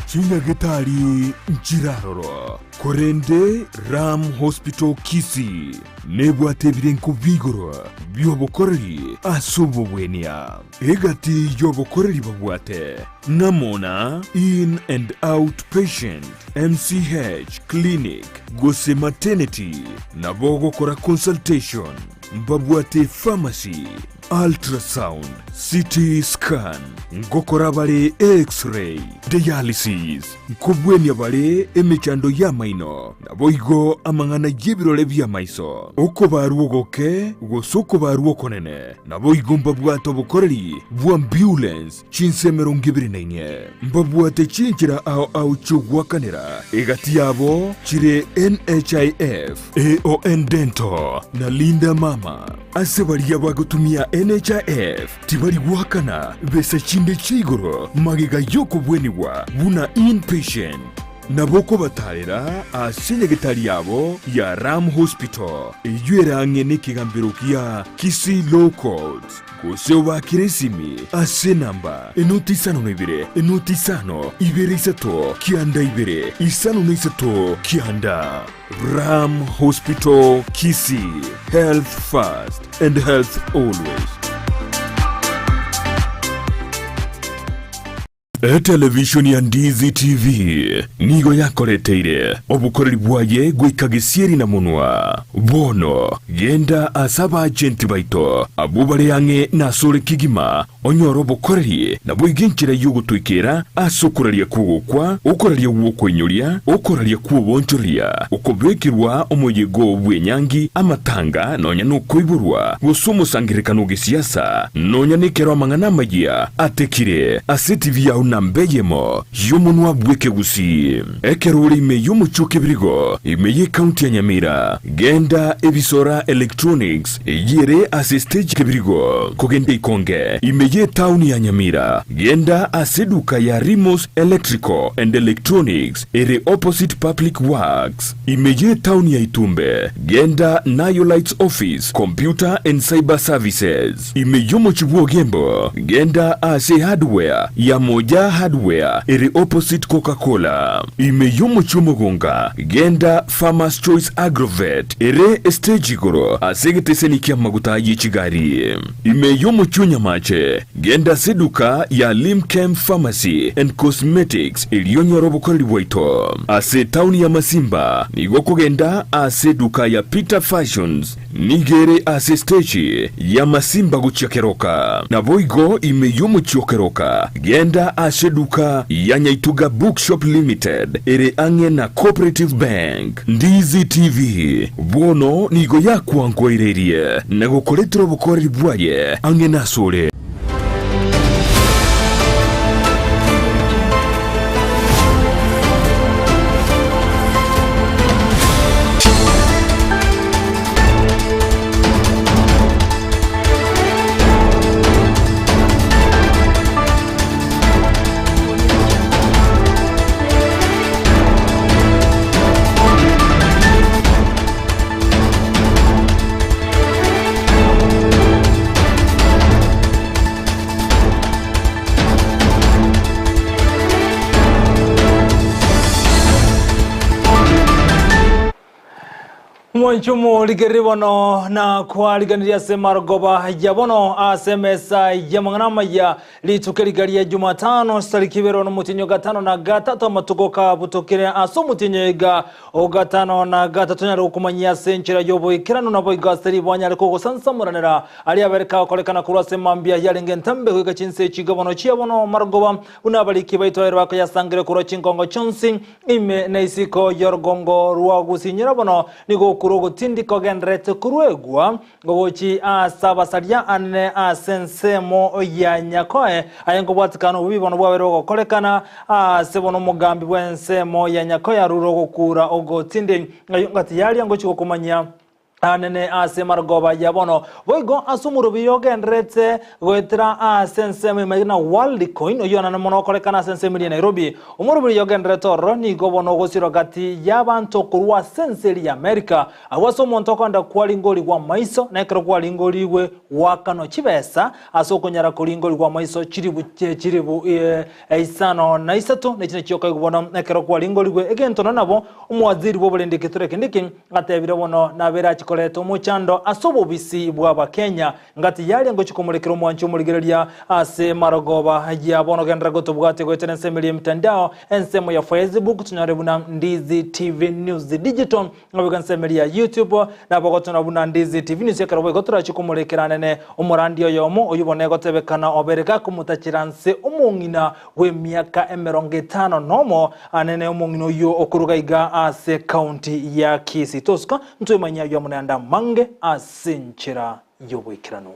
Chinyagetari nchiraroro, korende Ram Hospital Kisii nebwate ebirengo bi'igoro bi'obokoreri ase obobwenia. Egati y'obokoreri babwate ng'amo na In and Out Patient, MCH Clinic gose Maternity, nabo ogokora consultation, mbabwate pharmacy, Ultrasound, CT scan, ngokora bare X-ray, dialysis, nkobwenia bare emechando y'amaino, naboigo amang'ana y'ebirore bi'amaiso, okobarwa ogoke gose okobarwa okonene, naboigo mbabwate obokoreri bw'ambulance chinsa 24. Mbabwate chinchera ao ao chi'ogoakanera, egati yabo chire NHIF, AON Dental, na Linda Mama. Ase baria bagotumia NHIF tibari goakana besa chinde chia igoro magega y'okobwenigwa buna inpatient. Nabo okobatarera ase nyagetari yabo ya Ram Hospital eyio ere ang'e nekegambero kia Kisii Law Courts gose obaakere esimi ase enamba enoti isano na ibere enoti isano ibere isato kianda ibere isano na isato kianda. Ram Hospital Kisii, health first and health always. Etelevishoni ya Ndizi TV nigo yakoreteire obokoreri bwaye goika gesieri na monwa. Bono genda ase abaagenti baito abwo bare ang'e nasore kegima Onyore obokoreri, naboigo enchera y'ogotoikera ase okoraria kw'ogokwa, okoraria gw'okoinyoria, okoraria kw'oboonchoreria, okobekerwa omoyega oo bw'enyangi, amatanga, nonya nokoiborwa, gose omosangererekano o gesiasa, nonya nekero amang'ana amayia atekire ase etibi yao namba eyemo y'omonwa bw'ekegusii. Ekero ore ime y'omochie o Kebirigo, ime y'ecounty ya Nyamira, genda Ebisora Electronics eyio ere ase stage Kebirigo, kogenda Ikonge, ime y'etaoni ya Nyamira, genda ase eduka ya Rimos Electrical and Electronics ere opposite Public Works, ime y'etaoni ya Itumbe, genda Nayo Lights Office, Computer and Cyber Services. Ime y'omochie bw'Ogembo, genda ase Hardware ya Moja Hardware ere opposite Coca Cola. Ime y'omochie omogonga, genda Farmers Choice Agrovet ere estage igoro ase egeteseni ki'amaguta ye chigari. Ime y'omochie o Nyamache, genda ase eduka ya Limchem Pharmacy and Cosmetics erio onyore obokoreri bwaito. Ase etaoni ya Masimba, nigo okogenda ase eduka ya Peter Fashions Nigo ere ase esteji y'amasimba gochia keroka. Naboigo ime y'omochie o keroka, genda ase eduka ya Nyaituga Bookshop Limited ere ang'e na Cooperative Bank. Ndizi TV bono nigo yakwankoireirie na gokoretera obokoreri bwaye ang'e nasore. Mwanche omorigereria bono na kwariganirie ase marogoba ya bono ase emesa y'amang'ana amaya rituko eriga ria Jumatano chitariki ibere nomotienyi o gatano na gatato amatuko kabutokire ase omotienyi oiga O gatano na gatato nyare gokomanyia ase enchera y'oboikeranu, naboigo ase ribo anyare kogosansamoranera aria abere kagokorekana korwa ase mambia yarenge entambe goika chinsa echi iga bono chia bono marogoba, buna abariki baito ere bakoyasangere korwa chinkongo chionsi ime na isiko y'orogongo rwa gosinyera bono nigo okure ogotindi kogendererete koruegwa Ngogochi ase abasaria anene ase ensemo ya Nyakoe, aye nkobwatikana obobe bono bwabeire ogokorekana ase bono omogambi bw'ensemo ya Nyakoe arure ogokuura ogotindi. Ayio ngati yaria ngochi gokomanyia. Anene ase marogoba ya bono. Boigo ase omorobiri ogendererete goetera ase ensemo ime na Worldcoin, oyio anene mono okorekana ase ensemo eria ya Nairobi. Omorobiri oyio ogendererete ororo nigo bono ogosirwa gati y'abanto korwa ase ense eria ya America. Agwo ase omonto okoenda kwaringorigwa amaiso, na ekero kwaringorigwe goakanwa chibesa ase okonyara koringorigwa amaiso chiribu chiribu 53, na echi nachio okaigwa bono ekero kwaringorigwe egento nonya nabo omowaziri bw'oborendi Kithure Kindiki Ngatebire bono nabere achie koreta omochando ase obobisi bw'Abakenya. Ngati yaria ngochia komorekera omwanchi omorigereria ase marogoba ya bono genderera gotobwatia goetera ensemo eria y'emitandao, ensemo ya Facebook tonyore buna Ndizi TV News Digital, naboigo ensemo eria ya YouTube nabo gotonyora buna Ndizi TV News ekero boigo torachie komorekera anene omorandi oyomo oyio bono egotebekana obere gakomotachera nse omong'ina bw'emiaka emerongo etano nomo, anene omong'ina oyio okoruga iga ase ekaunti ya Kisii. Tosuka ntwemanyie ayio amo naende amange ase enchera y'oboikeranu.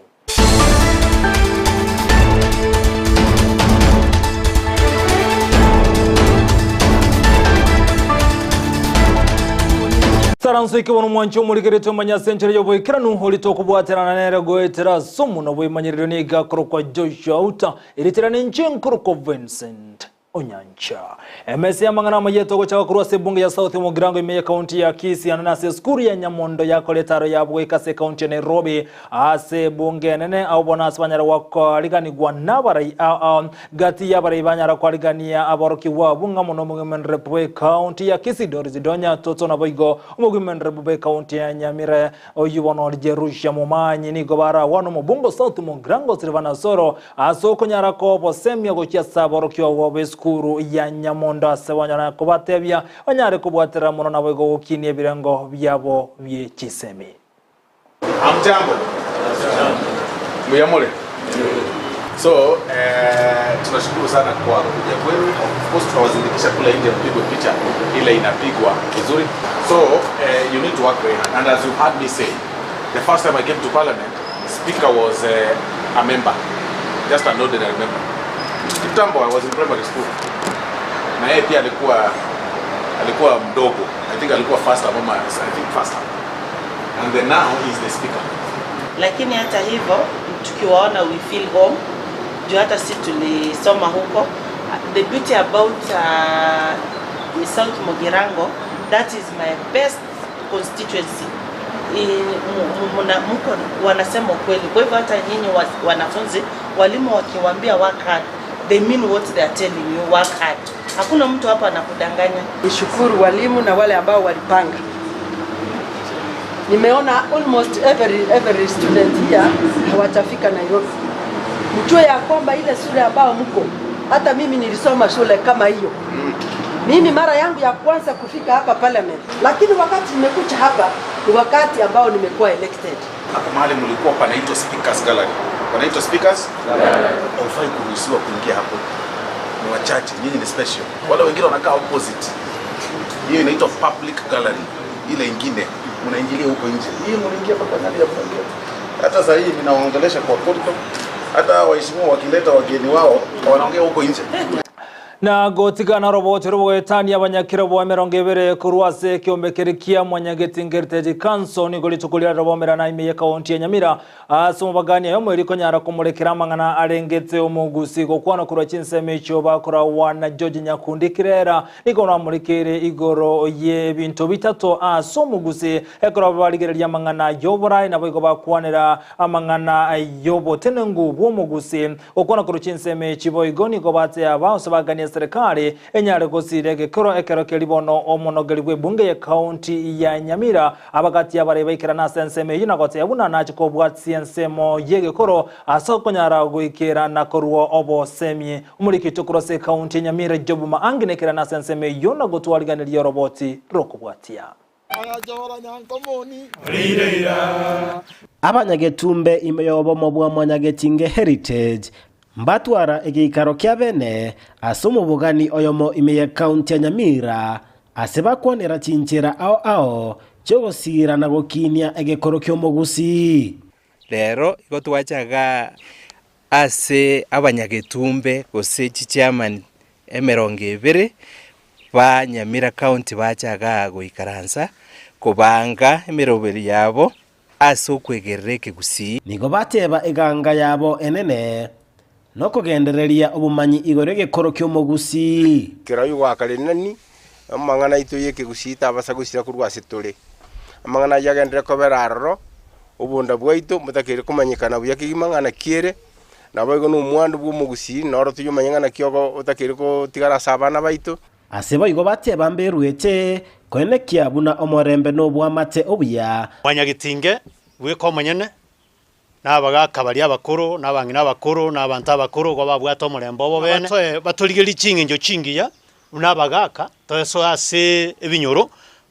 Saranso eke bono omwanchi omorigeretie omanye ase enchera y'oboikeranu oria tokobwaterana nere goetera ase omonwa bw'emanyerero nigo akorokwa Joshua Uta Eritera ninche nkorokwa Vincent Onyancha. Emesa y'amang'ana amaya etogochaka korwa ase ebunge ya South Mugirango ime y'ekaunti ya Kisii ande nase esukuru ya Nyamondo yakora etaro yabo goika ase ekaunti ya Nairobi ase ebunge enene abwo bono ase banyara gwakariganigwa nabarai ao ao gati y'abarai banyara kwarigania aborokigwa abwo ng'amo nomogwemenrep bw'ekaunti ya Kisii Doris Donya Toto naboigo omogwemenrep bw'ekaunti ya Nyamira Oyio bono ore Jerusha momanyi, nigo baragwane omobungo South Mugirango Silvana Osoro ase okonyara kobosemia gochia ase aborokigwa b'esukuru ya Nyamondo ase banyare kobatebia banyare kobwaterera mono naboigo gokinia ebirengo biabo bie chisemi. Hamjambo? Mbuya more? So eh, tunashukuru sana kwa kuja kwenu. Of course tunawazindikisha kule nje mpigwe picha ile inapigwa vizuri. So eh, you need to work very hard. And as you've heard me say, the first time I came to parliament, speaker was eh, a member, just an ordinary member. Kitambo I was in primary school. Na yeye pia alikuwa alikuwa mdogo. I think alikuwa first term ama I think first term. And then now he is the speaker. Lakini hata hivyo tukiwaona we feel home juu hata si tulisoma huko. The beauty about South Mugirango, that is my best constituency. Mko wanasema ukweli. Kwa hivyo hata nyinyi wanafunzi, walimu wakiwaambia work hard, they mean what they are telling you, work hard. Hakuna mtu hapa anakudanganya. Nishukuru walimu na wale ambao walipanga. Nimeona almost every student here hawatafika Nairobi. Mjue ya kwamba ile shule ambao mko, hata mimi nilisoma shule kama hiyo. Mimi mara yangu ya kwanza kufika hapa parliament, lakini wakati nimekuja hapa ni wakati ambao nimekuwa elected. Hapo mahali mlikuwa panaitwa Speakers Gallery. Panaitwa Speakers Gallery. Haufai kuruhusiwa kuingia hapo. Ni wachache, nyinyi ni special. Wale wengine wanakaa opposite. Hiyo inaitwa public gallery. Ile ingine mnaingilia huko nje. Hii mnaingia mpaka ndani ya bunge. Hata sasa hii ninaongelesha kwa corridor. Hata waheshimiwa wakileta wageni wao wanaongea huko nje. Na gotigana roboche robogoetania abanyakero bwa emerongo ebere korwa ase ekeombe keria kia Mwanyagetinga Heritage Council nigo rituko riarero bomerana ime y'ekaunti ya Nyamira ase omobagani oyomo erio konyara komorekera amang'ana arengete omogusi gokwana korwa chinsemo echio bakoragwa na George Nyakundi Kirera nigo namorekeire igoro y'ebinto bitato ase omogusi ekero barigereria amang'ana y'oborai naboigo bakwanera amang'ana y'obotenengu bw'omogusi Gokwana korwa chinsemo echi boigo nigo bateaba gose baganie eserekari enyare gosiira egekero ekero keria bono omonogeri bw'ebunge y'ekaunti ya Nyamira abagati abarai baikerane ase ensemo eyio na goteba buna nache kobwatia ensemo y'egekoro ase okonyara goikera na korua obosemie. Omoriki oito korwa ase ekaunti ya Nyamira Job Maangi naikerane ase ensemo eyio na gotwariganeria oroboti rokobwatia. Abanyagetumbe ime y'obomo bwa Mwanyagetinge Heritage mbatwara egeikaro kia bene ase omobogani oyomo ime y'Ekaunti ya Nyamira ase bakwanera chinchera ao ao chi'ogosiira na gokinia egekoro ki'omogusii. Rero igo twacha igaa ase abanyagetumbe gose chichairman emerongo ebere ba Nyamira County bacha igaa goikaransa, Kobanga emeroberi yabo ase okwegerera ekegusii. Nigo bateba eganga yabo enene, nokogendereria obomanyi igoro y'egekoro ki'omogusii. Kera oyogoaka rinani, amang'ana aito y'ekegusii tabasa gosira korwa ase tore. Amang'ana ayio agenderere kobera aroro, obonda bwaito mbotakeire komanyekana buya kegima ng'a naki ere, naboigo na omwando bw'omogusii noro toyomanye ng'a naki ogo otakeire gotigara ase abana baito. Ase boigo bateba mberuete koenekia buna omorembe nobwamate obuya. Mwanyagetinge bweka omonyene, na abagaaka baria abakoro, na abang'ina abakoro, na abanto abakoro igo babwate omorembe obo bene. Toe batorigerie ching'encho chingiya buna abagaaka, toesoe ase ebinyoro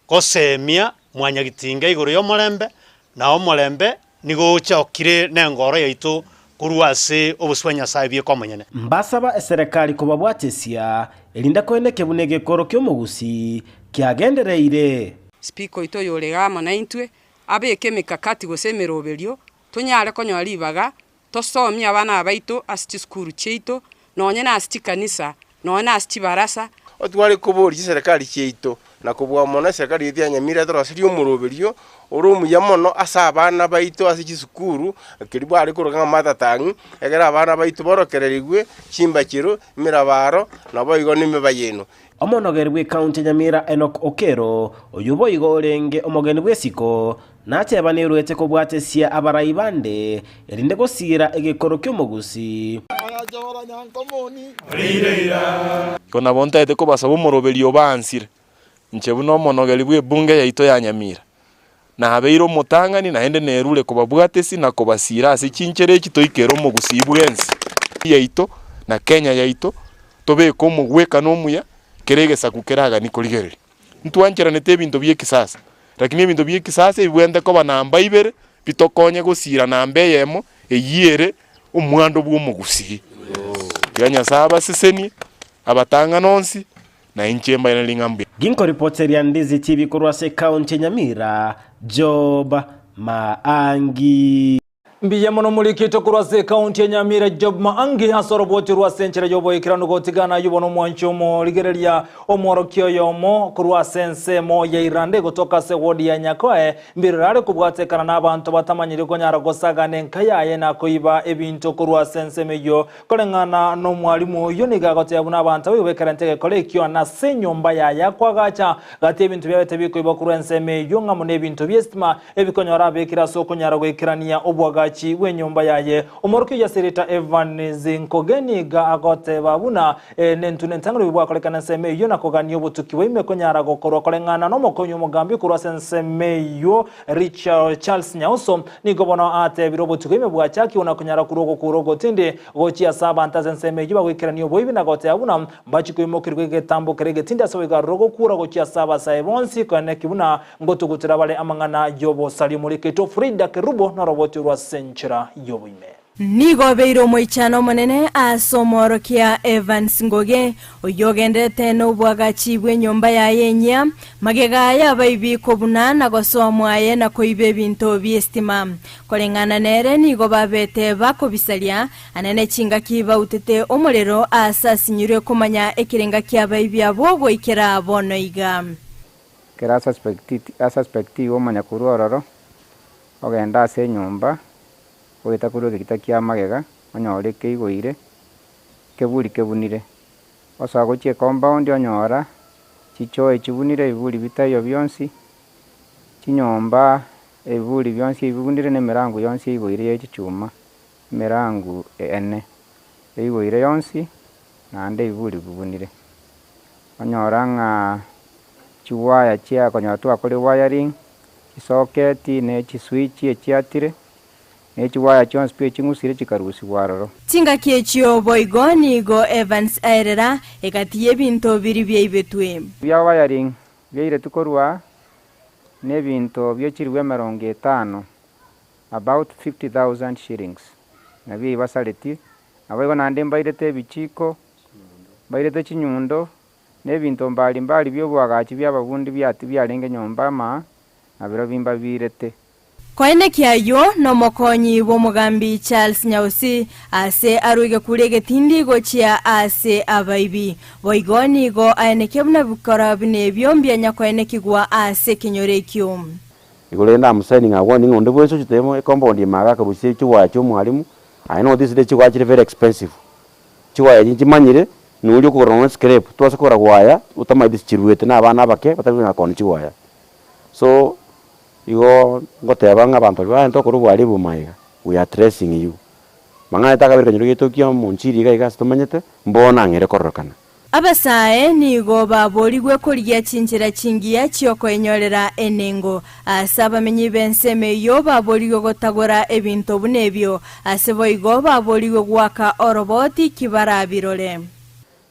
gosemia mwanyagetinge igoro y'omorembe, na omorembe Nigo ochakire nengoro yaito korwa ase obosio bwa Nyasae bieka omonyene. Mbasaba eserekari kobabwatesia, erinde koeneke buna egekoro ki'omogusii kiagendereire. Speaker oito oyore iga amo naintwe, abeke emikakati gose emeroberio, tonyare konyora ribaga, tosomie abana aba baito ase chisukuru chiaito, nonye na ase chikanisa, nonye na ase chibarasa. Otware koboria chiserekari chiaito, na kobua mono eserekari yaito ya Nyamira etoroserie omoroberio ore omuya mono ase abana baito ase chisukuru, keria bare koroka ng'a matatang'i, ekero abana baito borokererigwe chimbachero, emerabaro, naboigo na emebayeno. Omonogeri bw'Ekaunti ya Nyamira Enock Okero, oyio boigo orenge omogeni bw'esiko, natebanerwete kobwatesia abarai bande, erinde gosiira egekoro ki'omogusii. Igo nabo ntaete kobasaba omoroberio obaansire, inche buna omonogeri bw'ebunge yaito ya Nyamira, nabeire omotang'ani naende nerure kobabwatesi na kobasiira ase chinchera echi toikere omogusii bwensi yaito na Kenya yaito, tobeke omogwekano omuya kera egesaku keraganie korigereria. Ntwancheranete ebinto bi'ekisasa, lakini ebinto bi'ekisasa ebibwenerete koba namba ibere bitokonye gosiira namba eyemo eyio ere omwando bw'omogusii. Tiga Nyasae abasesenie, abatang'ane onsi, na inche mbairanerie ng'a mbuya. Ginkoripoteria Ndizi TV korwa ase ekaunti ya Nyamira, Job Maangi. Mbuya mono morikete korwa ase ekaunti ya Nyamira Job Maangi ase oroboti rwa ase enchera y'oboikeranu gotigana ayio bono omwanchi omorigereria omworokia oyomo korwa ase ensemo ya Irande gotoka ase ward ya Nyakoe mbirero are kobwatekana na abanto batamanyiri konyara gosagana enka yaye na koiba ebinto korwa ase ensemo eyio Koreng'ana nomwalimu oyio nigo agoteba buna abanto abaigwa bekerente egekora ekio nase enyomba yaye akoagacha gati ebinto biabete bikoibwa korwa ensemo eyio ng'amo nebinto bi'esitima ebikonyora abekire ase okonyara goikerania obwagachi bw'enyomba yaye. Omorokia oyio ase erieta Evans Nkoge nigo agoteba buna nentwe nentang'ani obo bwakorekana ensemo eyio na kogania obotuki bwaime konyara gokorwa koreng'ana nomokonyi omogambi korwa ase ensemo eyio Richard Charles Nyauso nigo bono atebire obotuko ime bwachakigwe na konyara korwa ogokura ogotindi gochia ase abanto ase ensemo eyio bagoikerania oboibi na goteba buna mbachie koimokerigwa egetambo keria egetindi ase boigo aroro ogokura gochia ase abasae bonsi koeneki buna ngotugutera bare amang'ana y'obosaria. Omorikito Frida Kerubo noroboti orwa ase enchera y'oboime. Nigo obeire omoichano omonene ase omoorokia Evans Ngoge, oyio ogenderete nobwagachi bw'enyomba yaye enyia, magega y'abaibi kobuna na gosoa mwaye na koiba ebinto bi'esitima. Koreng'ana nere nigo babete bakobisaria anene chingaki bautete omorero aase asinyirwe komanya ekerenga ki'abaibi abwo goikera bono iga. Ekero asuspectiwe omanya korwa ororo, ogenda ase enyomba. Goeta korwa egegita kia magega, onyore keigoire, keburi kebunire. Osoa gochia ecompound onyora chichoo echibunire ebiburi bitaiyo bionsi, chinyomba ebiburi bionsi ebibunire na emerango yonsi eigoire ye chichuma, emerango ene, eigoire yonsi naende ebiburi bibunire. Onyora ng'a chiwaya chia konyora twakora ewiring, chisoketi na echiswitch echiatire. Ne chiwaya chionsi pi eching'usire chikarusigwa aroro. Chingaki echio boigo nigo Evans aerera egati y'ebinto biria biaibetwe. Bia wiring biairetwe korwa nebinto bie chilifu emerongo etano, about 50,000 shillings, nabio ebi basaretie. Naboigo naende mbairete ebichiko, mbairete chinyundo, na ebinto mbari mbari bi'oboagachi bi'ababundi biarenge nyomba amaa, nabirobio mbabiirete. Koenekia ayio nomokonyi bw'omogambi Charles Nyausi ase arwe egekuri egetindi gochia ase abaibi. Boigo nigo aenekia buna bikora buna ebio mbianya koenekigwa ase ekenyoro ekio. Igoro rende amusaini ng'a warning onde bwensi ochete ecompound ime iga akarusia chiwaya chia omwalimu, aye notice chiwaya chire very expensive. Chiwaya echi nchimanyire, noria okogora nonya scrap, twase kogora waya otamaeti ase chiruete na abana abake batari konyara koonia chiwaya. So, igo ngoteba ng'a abanto baria baye tokora obwaribu maiga, we are tracing you. Mang'ana takabere kanyoro gaito kia omonchiri iga iga ase tomanyete, mbono ang'ere kororekana. Abasae nigo baborigwe korigia chinchera chingiya chi'okoenyorera enengo. Ase abamenyi b'ensemo eyio baborigwe gotagora ebinto buna ebio, ase boigo baborigwe goaka oroboti ki barabirore.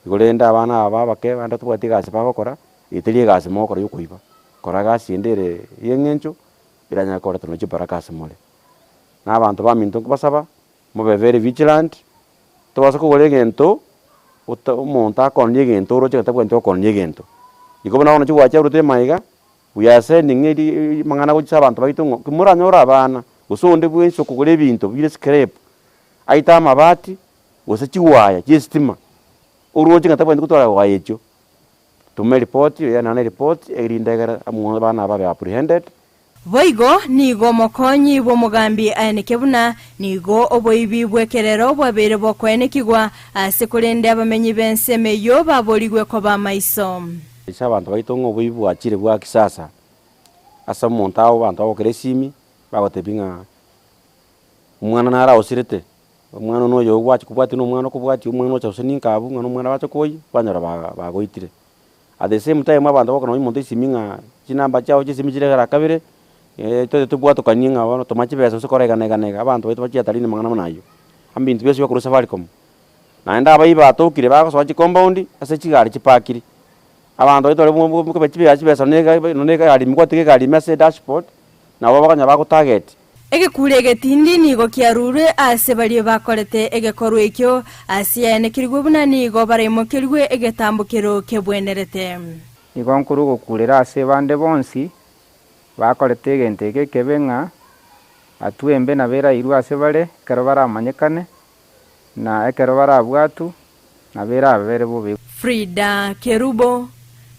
Igo rende abana aba abake bande tobwati egasi bagokora, eye teri egasi mogokora yokoiba, kora egasi ende ere yeng'encho eranyare koreta nonya chibaraka ase more. Na abanto baminto nkobasaba, mobe very vigilant, tobasa kogora egento ota omonto akoonye egento oroche ng'a tabwenereti gokonia egento. Igo buna bono chigwacha orute maiga, we are sending eri amang'ana gochia ase abanto baito ng'a ki moranyore abana, gose onde bwensi okogora ebinto bire scrap, aite amabati, gose chiwaya chia estima, oroche ng'a tabwenereti gotwara waya echio, toma eripoti, oenane eripoti, erinde egere amo abana aba babe apprehended. Boigo nigo omokonyi bw'omogambi aeneke buna nigo oboibi bw'ekerero bwabeire bokoenekigwa ase korende abamenyi b'ensemo eyio baborigwe koba amaiso. Ase abanto baito ng'a oboibi bwachire bwa kisasa, ase omonto ao abanto bagokera esimi, bagotebia ng'a omwana naro aosirete, omwana one oyo gwachi kobwatia na omwana okobwatia omwana ocha gose ninka abwo ng'a omwana bache koyia, kwanyora ba bagoitire. At the same time abanto bagokora nonya omonto esimi ng'a chinamba chiago chia esimi chire egera kabere, tote tobwatokanie ng'a bono toma chibesa gose kora iga na iga na iga, abanto baito bachiatarini amang'ana buna aywo. Ebinto bionsi biakorwa Safaricom. Naende abayi batokire bagosoa chicompound ase chigari chipakiri, abanto baito baria bo chibesa chibesa nonye egari ime gwatiga egari ime ase edashboard, nabo bakonyora bagotarget. Egekuro egetindi nigo kiarurwe ase baria bakorete egekorwa ekio, ase yaenekerigwe buna nigo baraimokerigwe egetambokero kebwenerete. Nigo nkorwa ogokurera ase bande bonsi bakorete egento eke ekebe ng'a atwe embe nabo erairwe ase bare ekero baramanyekane, na ekero barabwatwe nabo erabere bobe. Frida Kerubo,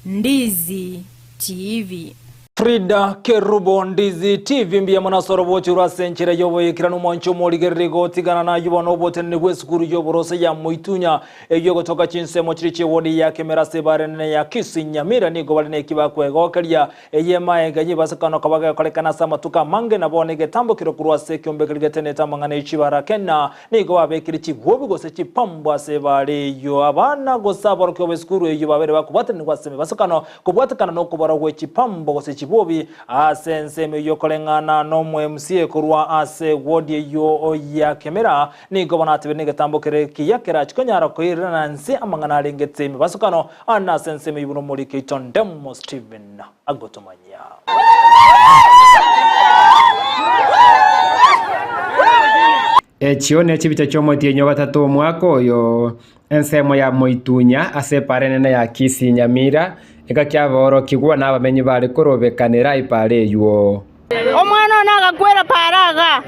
Ndizi TV. Frida Kerubo, Ndizi TV mbuya mono ase orobochi rwa ase enchera y'oboyekeranu omonche omorigereria gotigana nayio bono oboteneneri bw'esukuru y'oborose ya Moitunya eyio egotoka chinsemo chiria chi'ewodi ya Kemera ase ebara enene ya Kisii Nyamira nigo bare neki bakwegokeria Eye maega y'ebasakano akaba gekorekana ase amatuko amange, na bono egetambo keria korwa ase ekeombe keria getenenete amang'ana e chibaraka ena, nigo babekire chigwobi gose chipambo ase ebaare eyio. Abana gose aborokigwa b'esukuru eyio babeire bakobwatanigwa ase emebasokano, kobwatekana nokobora gwe chipambo gose chibwobi ase ensemo eyio koreng'ana n'omo-MCA korwa ase ewodi eyio ya Kemera. Nigo bono atebire negetambo kere ekiya kerachi konyara koirerana nse amang'ana arengete emebasokano Ande ase ensemo eyio buna omoriki oito Ndemo Stephen agotomanyia. Echio nechibicha chi'omotienyi o gatato omwaka oyo, ensemo ya Moitunya ase epaara enene ya Kisii Nyamira, engaki aborokigwa na abamenyi bare korobekanera epaara eyio. Omwana one agakwera para iga,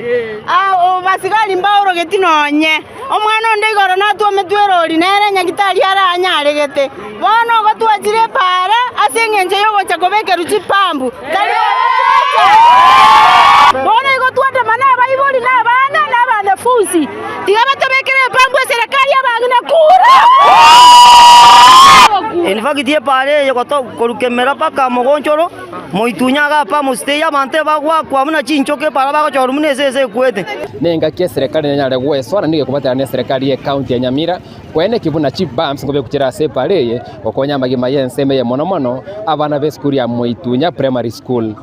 abasigari mbaorogeti nonye. Omwana onde igoro natwometwe erori, nere nyagitari aranyaregete. Bono igo twachire epaara ase engencho y'ogocha kobekerwa chipambu, tari ogotocha. Bono igo twatama nabaibori na abana na abanafunsi, tiga batobekere epambu eserekari abang'ina kura. In fact epaara eye korwa kemera mpaka mogonchoro. Moitunye agapa amositei abanto ebagwakwa buna chinchoka epaara bagochorwa buna esese ekwete. Nengaki eserekari nenyare goesoa na nigo ekobaterana neserekari ye county ya Nyamira koeneki buna chibumps ngobe kuchera ase epara eye gokonya amagima y'ensemo eye mono mono abana b'esukuru ya Moitunya Primary School.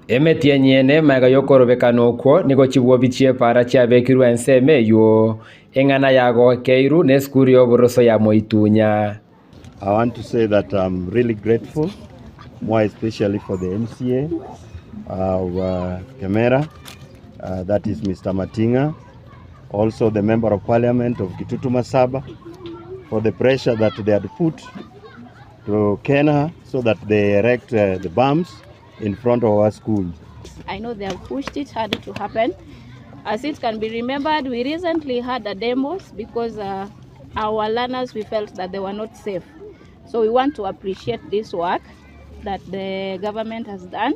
Emetienyi ene magega y'okorobekana okwo nigo chibwobi chi'epaara chiabekirwe ensemo eyio, eng'ana yagokeirwe nesukuru y'oboroso ya Moitunya. I want to say that I'm really grateful, more especially for the MCA of Kemera, that is Mr. Matinga, also the Member of Parliament of Kitutu Masaba, for the pressure that they had put to Kenya so that they erect the bumps. in front of our schools. I know they have pushed it hard to happen. As it can be remembered, we recently had a demos because uh, our learners, we felt that they were not safe. So we want to appreciate this work that the government has done.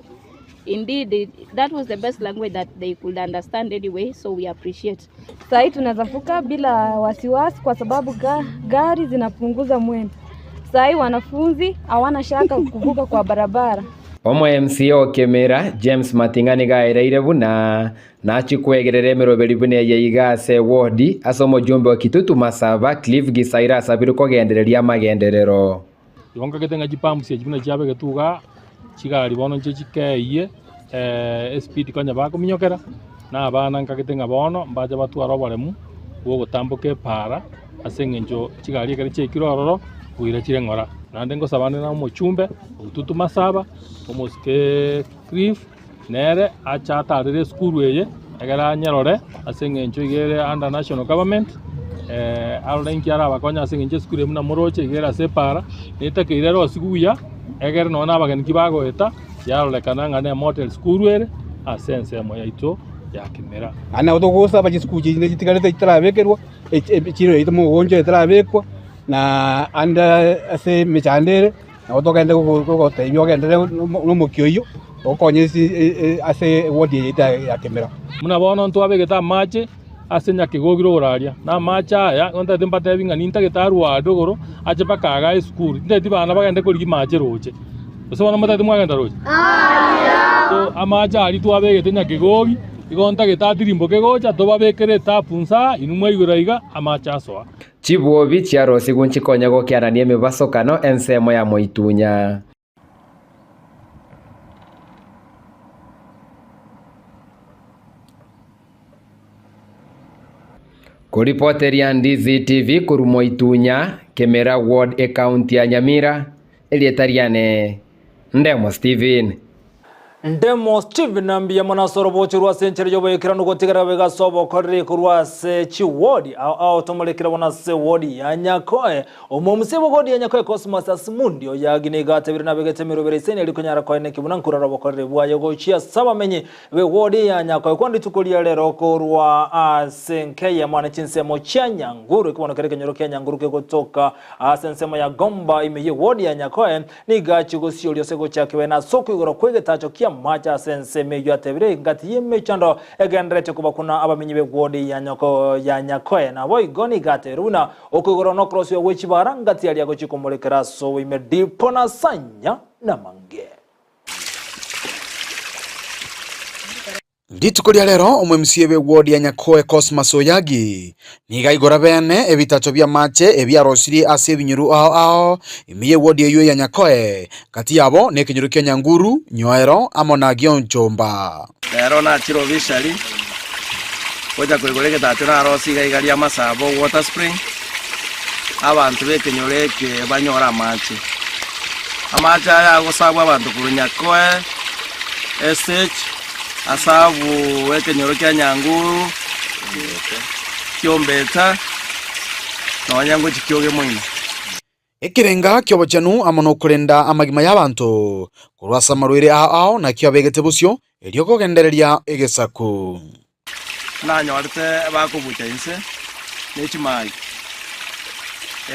Indeed, it, that was the best language that they could understand anyway, so we appreciate. Sahii tunaweza vuka bila wasiwasi kwa sababu ga, gari zinapunguza mwendo. Sahii wanafunzi hawana shaka kuvuka kwa barabara. Omo MCA o Kemera James Mating'a nigo aereire buna nachie kwegerera emeroberi buna eye iga ase ewodi ase omojumbe o Kitutu Masaba Cliff Gisaira asabirwe kogendereria amagenderero. Igo nkagete ng'a chipumps echi buna chiabegetwe igaa, chigari bono nche chikeyie espeed konya bakominyokera, na abana nkagete ng'a bono mbache batware oboremu bwa ogotamboka epaara ase eng'encho chigari ekero chiaikire ororo, boira chire ng'ora. Naende ngosaba nde na omochumbe Otutu Masaba, omosike Cliff, nere ache atarere esukuru eye, egere anyerore ase eng'encho iga ere under national government, arore inki arabakonye ase eng'encho esukuru eye buna moroche iga ere ase epaara, netakeire erosigwe buya, egere nonye na abageni ki bagoeta, yarorekana ng'a ne emodel school ere ase ensemo yaito ya Kimera. Naende nabo togosaba chisukuru chinde chitigarete chitarabekerwa, echiro yaito mogoncho etarabekwa, na ande ase emechando ere, nabo togende gogotebia ogenderere nomokia oyio, okonye ase ewodi eye yaito ya Kemera. Buna bono ntwabegete amache ase nyakegogire oboraria, na amache aya nigo ntagete mbatebi ng'a nintagete arwe aa igoro ache mpaka igaa esukuru, tintageti bana bagende korigia mache roche. Gose bono motagete mwagenda roche? So amache aria twabegete nyakegogi, igo ntagete atirimboke gocha tobabekere etapu nsa inwe mwaigora iga amache asoa. Chibwobi chiarosigwe nchikonye gokianania emebasokano ensemo ya moitunya. Koripoteria Ndizi TV korwa Moitunya, Kemera Ward, Ekaunti ya Nyamira, erieta riane Ndemo Stephen. Ndemo Stephen mbuya mono ase orobocho rwa ase enchera y'oboikeranu gotigara bega ase obokoreri korwa ase chiwodi ao ao tomorekere bono ase wodi ya Nyakoe. Omomuse bw'ewodi ya Nyakoe Cosmas Asimundi oyagi nigo atebire nabegete emerobera iseni erio konyara koeneki buna nkorora obokoreri bwaye gochia ase abamenyi b'ewodi ya Nyakoe kwani rituko ria rero korwa ase nkeyemo ane chinsemo chia Nyanguru ekebono kere ekenyoro kia Nyanguru kegotoka ase ensemo ya Gomba ime y'ewodi ya Nyakoe Nigo achia gosioria ase gochakigwa na ase okoigorwa kw'egetacho ki'amache ase ensemo eyio atebire, Engati y'emechando egendererete kobakuna abamenyi b'egwodi ya nyoko ya nyakoe. Naboigo nigo atebire buna okoigorwa na okorosiwa gwe chibara ngati aria agochia komorekera ase oboime dipo na sanya namange. Rituko ria rero omo-MCA b'eward ya Nyakoe Cosmas Oyagi nigo aigora bene ebitacho bi'amache ebiarosirie ase ebinyoro ao ao ime y'eward eyio ya Nyakoe, gati yabo nekenyoro kia Nyanguru, Nyoero amo na Gionchomba. Rero nachire obishari gocha koigora egetacho narosie iga iga ria Masabo water spring, abanto b'ekenyoro eke banyore amache. Amache aya agosabwa abanto korwa Nyakoe, SH, Ase abwo ekenyoro kia Nyanguru, Kiombeta, nonya ngochia kioge moino. Ekerenga ki'obochenu amo nokorenda amagima y'abanto korwa ase amarwaire ao ao nakio abegete bosio, erio kogendereria egesaku. Nanyorete bakobucha inse ne chimai,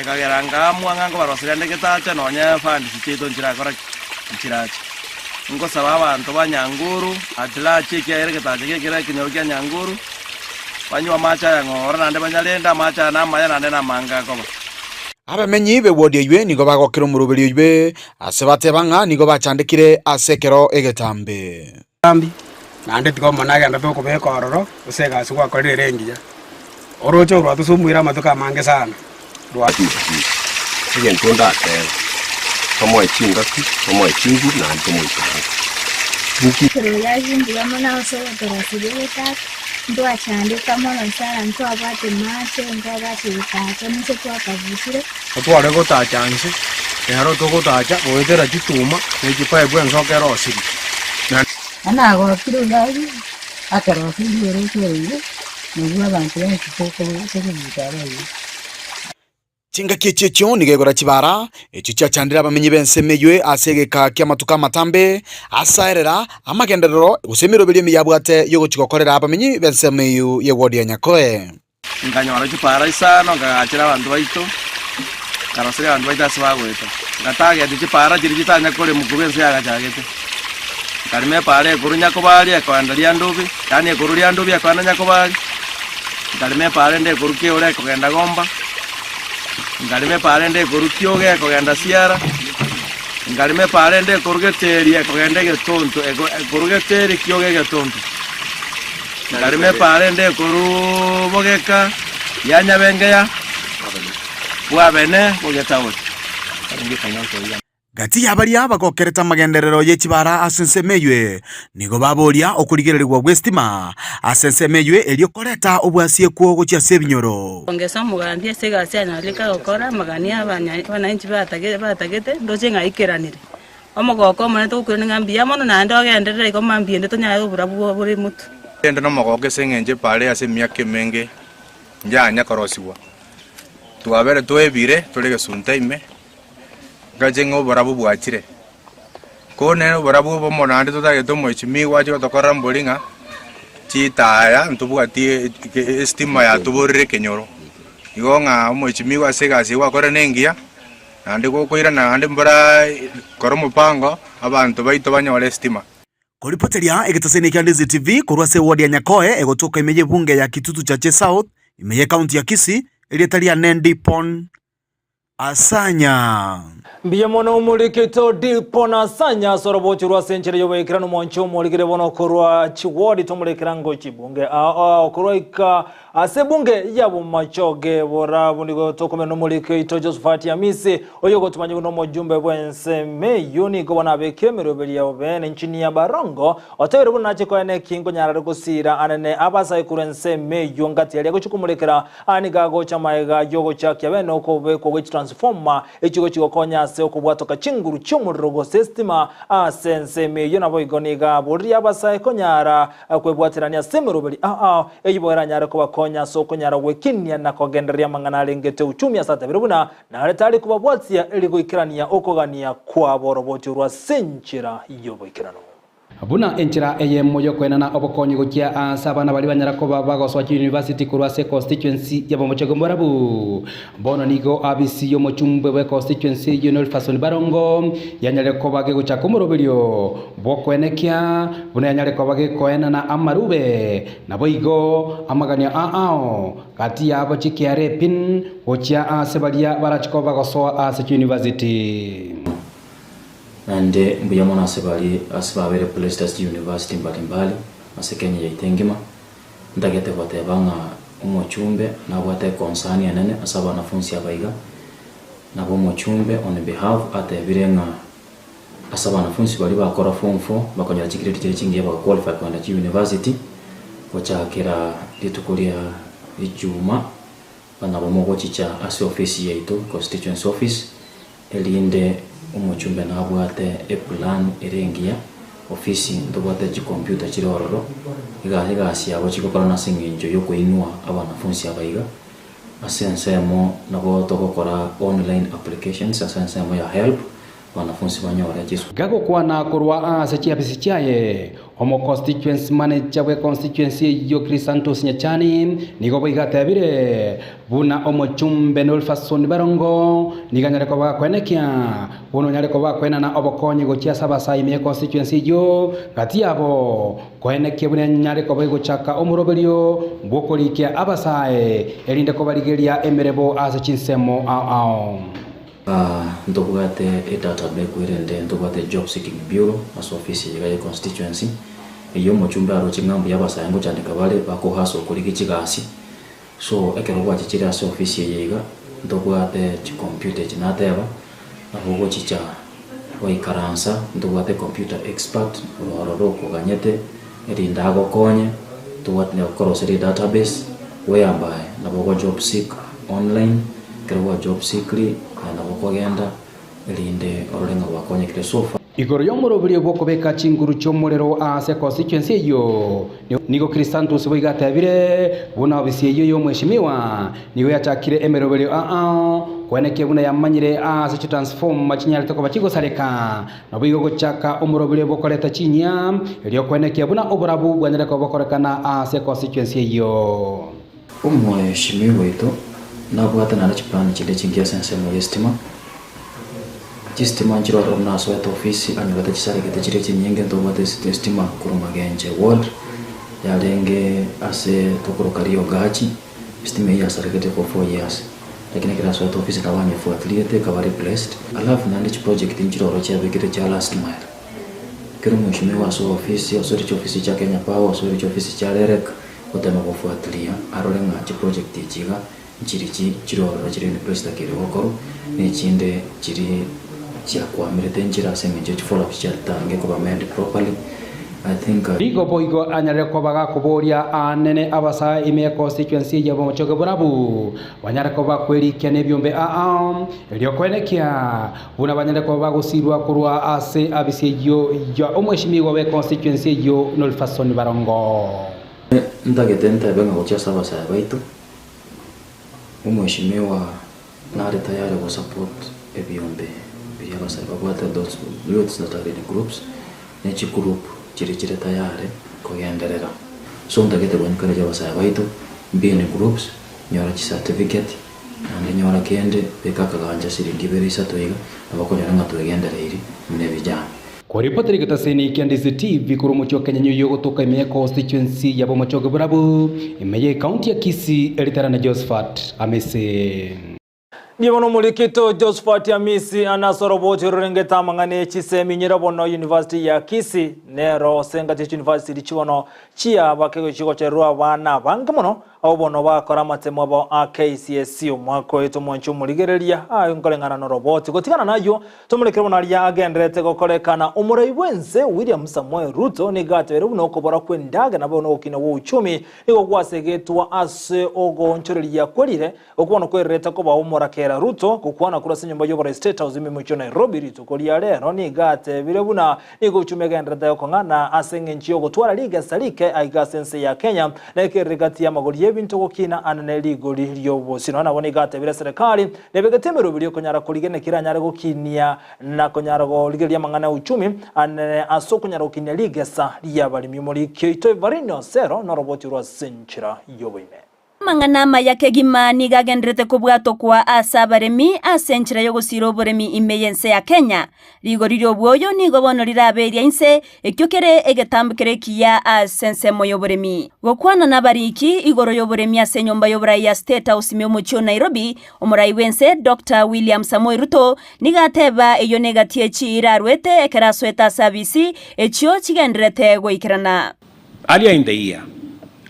ekagera nkaamua ng'a nkobaroseria nde getacha nonya funds chiaito nchirakora ki? Nchirache. Nkosaba abanto ba Nyanguru at large ekiagera egetacha gekere ekenyoro kia Nyanguru, banywe amache aya ng'ora naende banyarende amache aya namaya naende namange akoba. Abamenyi b'ewodi eywe nigo bagokera omoroberi oywe, ase bateba ng'a nigo bachandekire ase ekero egetambe. Ambi, naende tiga Omonene agenderete okobeka ororo, ase egasi gwakorire ere engiya. Orooche orwo rwatosomoire amatuko amange sana, rwa. Egento ndatebe, tomoe chingaki, tomoe chinguru, naende tomoikaranse. Inki? Eroyaji mbuya mono ase ogotorosiria egetaka, ntwachandeka mono sana ntwabwate mache, ntwabwate getacha ninche twakabuchire. Otware gotacha inse, ero togotacha goetera chituma ne chipaipu ensoko erosirie. Na. Nagokire oyio akorosia oroche oroigo, nabwo abanto bonsi tokobuta aro igo. Chingaki echio echio nigo egora chibara, echio chiachandire abamenyi b'ensemo eyio ase egeka ki'amatuko amatambe, asaerera amagenderero gose emeroberio emiya abwate y'ogochia gokorera abamenyi b'ensemo eyio y'ewodi ya Nyakoe. Nkanyora chipara isano, nkagachera abanto baito, nkaroseria abanto baito ase bagoeta. Ngatageti chipara chiria chitanya koremwa korwa ense yagachagete. Nkarema epara ekorwa Nyakobari ekoenda Riandubi, yaani ekorwa Riandubi ekoenda Nyakobari, nkarema epara ende ekorwa Keore ekogenda Gomba, nkarema epara ende ekorwa Kioge ekogenda Siara, nkarema epara ende ekorwa Geteri ekogenda Egetonto, eko ekorwa Geteri Kioge Egetonto. Nkarema epaara ende ekorwa bogeka ya Nyabengeya bw'Abene bogetaoni. Gati y'abaria bagokerete amagenderero ye chibara ase ensemo eywe, nigo baboria okorigererigwa gw'esitima ase ensemo eywe erio koreta obwasiekwo gochia ase ebinyoro. Ongesa omogambi ase egasi anyarete gokora, amagani abananchi batagete, ndoche ng'a aikeranire. Omogoko omonene togokwirana ng'a mbuya mono naende ogenderere igo mambia ende tonyare oborabu bore motwe. Rende nomogoko ase engencho epara ase emiaka emenge yanya korosigwa. Twabere twebire tore egesunte ime, ngache ng'a oborabu bwachire. Ko nere oborabu obomo naende totagete omoechimiwa ache gotokorera mbori ng'a chitaya ntobwati estima yatoborire ekenyoro. Igo ng'a omoechimiwa ase egasi eye gwakorire nengiya. Naende gokoirana naende mbora kora omopango abanto baito banyore esitima. Koripoteria egetaseni kia Ndizi TV korwa ase eward ya Nyakoe egotoka ime y'ebunge ya Kitutu Chache South ime y'ecounty ya Kisii, erieta riane Dipon Asanya. Mbuya mono omorikito Dipon Asanya ase orobocho rwa ase enchera y'oboikeranu mwanche omorigere bono korwa chiward tomorekera ngo chibunge ao ao korwa ika Ase ebunge y'abomachoge borabu nigo tokomenya nomoriki oito Josephat Amisi, oyogotumanya buna omojumbe bw'ensemo eyio nigo bono abekire emeroberi yabo bene Engineer Barongo otebire buna nache koena eki nkonyarare gosira anene abasae korwa ensemo eyio ngati aria agochia komorekera aa nigo agocha maega y'ogochakia bene okobekwa gwe chitransformer echigochi gokonya ase okobwatoka chinguru chi'omorero gose esitima ase ensemo eyio naboigo nigo aboririe abasae konyara Kwebwaterania ase emeroberi ao, eyio bono eranyare kobakonya ase okonyara gwekinia na kogendereria amang'ana arengete uchumi ase atabire buna nare tari kobabwatia eri goikerania okogania kwabo oroboti orwo ase enchera y'oboikeranu. Buna enchera eyemo y'okoenana obokonyi gochia aase abana baria banyara koba bagosoa chiyunivasiti korwa ase econstituency y'abomochoge omorabu. Bono nigo abisi y'omochumbe bw'econstituency eyio Nelfason Barongo yanyarire koba gegochaka omoroberio bw'okoenekia buna yanyare koba gekoenana amarube, naboigo amaganio aao gati yabo chikiare pin gochia aase baria barache koba bagosoa ase chiuniversity. Naende mbuya mono ase baria ase babeire placed ase chiuniversity mbali mbali ase Kenya yaito engima. Ntagete goteba ng'a omochumbe nabwate econcern enene ase abanafunsi aba iga, nabo omochumbe on behalf atebire ng'a Ase abanafunsi baria bakora form four bakonyora chigrade chiria chingiya baga qualify kogenda chiuniversity gochakera rituko ria ijuma nabo mogochicha ase ofisi yaito constituency office erinde omochumbe nabwate eplan ere engiya ofisi ntobwate chicomputer chire ororo iga egasi yabo chigokorana ase eng'encho yokoinua abanafunsi aba iga ase ensemo nabo togokora online applications ase ensemo ya helb. Wanafunsi banyore chisu. Gagokwana korwa ase chiafisi chiaye, omoconstituency manager bwe constituency eyio Chrysanthus Nyachani nigo boigo atebire buna omochumbe Nolfason Barongo nigo anyare koba gakoenekia buna onyare koba gakoenana obokonyi gochia ase abasae ime ye constituency eyio gati yabo koenekia buna enyare koba egochaka omoroberio bw'okorikia abasae erinde kobarigeria emerebo ase chinsemo ao ao. Ntobwate edatabase erende ntobwate job seeking bureau ase ofisi eye iga ye constituency, eyio omochumbe aroche ng'a mbuya abasae ngochandeka bare bakohustle korigia chigasi. So ekero gwachichire ase ofisi eye iga, ntobwate chicomputer echi nateba, nabo ogochicha gwaikaransa, ntobwate computer expert oro ororo okoganyete erinde agokonye, ntobwate koroseria edatabase whereby nabo ogo job seek online. Ekero gwa job seekri, aye nabo okogenda erinde orore ng'a gwakonyekire so far. Igoro y'omoroberio bw'okobeka chinguru chi'omorero ase constituency eyio, nigo Chrisantus boigo atebire buna ofisi eyio y'omweshimiwa nigo yachakire emeroberio ao kwenekia buna yamanyire ase chitransformer chinyarete koba chigosareka, naboigo gochaka omoroberio bw'okoreta chinyia erio kwenekia buna oborabu bwanyare koba bokorekana ase constituency eyio. Omweshimiwa oito nabwate naende chiplani chinde chingiya ase ensemo y'estima. Chistima nchire ororo buna asoete ofisi anyorete chisaregete chire chinyinge ntobwate estima korwa Magenche ward yarenge ase tokoroka Riogachi, estima eyio yasaregete for 4 years lakini ekero asoete ofisi nabo anyefuatiliete ekaba replaced. Alafu naende chiproject nchire ororo chiabekire chia last mile. Ekero omweshimiwa asoa ofisi osoire chiofisi chia Kenya Power osoire chiofisi chia REREC gotema gofuatilia arore ng'a chiproject echi iga nchiri chi chire ororo chire in place chitakeri gokorwa, na echinde chiri chiakwamerete nchire ase eng'encho chifollow ups chiatange koba made properly, I think. Nigo boigo anyarire koba gakoboria aanene abasae ime ya constituency eye y'obomochoge borabu banyare koba bakwerikia nebiombe aa erio koenekia buna banyare koba bagosirwa korwa ase abisi eyio ya omweshimiwa bwe constituency eyio Nolfason Barongo. Ntagete ntebe ng'a gochia ase abasae baito, omweshimiwa nare tayari go support ebiombe biria abasae babwate those youths that are in groups, ne chigroup chiria chire tayari kogenderera. So ntagete go encourage abasae baito, be in groups, nyora chicertificate, naende nyora kende, beka akagancha siringi ibere isato iga, nabo okonyora ng'a twegendereiri buna ebijana. Koripotera egetaseni kia DCTV korwa omochie o Kenyanya oyio ogotoka ime ya constituency ya Bomochoge Borabu, ime ye ekaunti ya Kisii, eritara na Josephat Amisi. Ndiye bono omorikito Josephat Amisi anase oroboti rorengete amang'ana e chisemi nyira bono University ya Kisii nero ase engaki ye chiuniversity chibono chiaba kegochigochererwa abana abange mono Abwo bono bakora amatemo abo a KCSE omwaka oyo tomonche omorigereria aye nkoreng'ana noroboti. Gotigana nayio, tomorekere bono aria agendererete gokorekana. Omorai bw'ense William Samoei Ruto nigo atebire buna okobora kw'endagera nabo nogokina gwa uchumi nigo gwasegetwa ase ogoonchoreria kwerire okwo bono kwererete koba omorakera. Ruto gokwana korwa ase enyomba y'oborai State House ime mochie o Nairobi rituko ria rero nigo atebire buna Nigo uchumi egendererete gokong'ana ase engencho y'ogotwara rigesa rike aiga ase ense ya Kenya, na ekerire gati y'amagori y'ebinto gokina anene rigori ri'obosio. Nonya nabo nigo atebire eserekari nebegete emeroberi okonyara korigia naki eranyare gokinia na konyara korigereria amang'ana ya uchumi anene ase okonyara gokinia rigesa ri'abaremi. Omoriki oito Evarine Osero noroboti orwa ase enchera y'oboime. Amang'ana amaya kegima nigo agendererete kobwatokwa ase abaremi ase enchera y'ogosiira oboremi ime y'ense ya Kenya. Rigori ri'obwoyo nigo bono rirabe eria inse, ekio kere egetambo kere ekiya ase ensemo y'oboremi. Gokwana nabariki igoro y'oboremi ase enyomba y'oborai ya State House ime omochie o Nairobi, omorai bw'ense Doctor William Samoei Ruto nigo ateba eyio negati echi irarwete ekero asoete ase abisi echio chigendererete goikerana. Earlier in the year,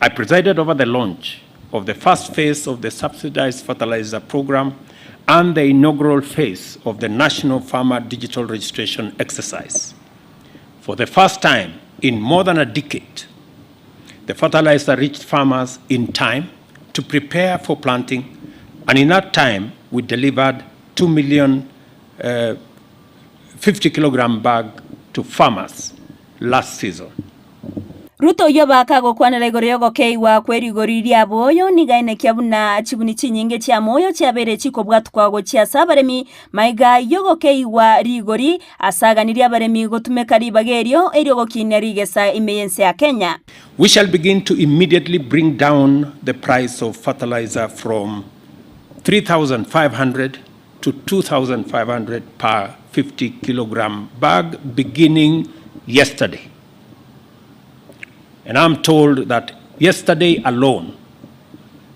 I presided over the launch of the first phase of the subsidized fertilizer program and the inaugural phase of the National Farmer Digital Registration exercise. For the first time in more than a decade, the fertilizer reached farmers in time to prepare for planting, and in that time, we delivered 2 million 50 kilogram bag to farmers last season. Ruto oyio bakagokwanera igoro y'ogokeigwa kwe rigori ri'aboyo, nigo aenekia buna chibuni chinyinge chi'amoyo chiabeire chikobwatukwa gochia ase abaremi, maiga y'ogokeigwa rigori, ase aganirie abaremi gotumeka ribaga erio erio gokinia rigesa ime y'ense ya Kenya. We shall begin to immediately bring down the price of fertilizer from 3,500 to 2,500 per 50 kilogram bag beginning yesterday. And I'm told that yesterday alone,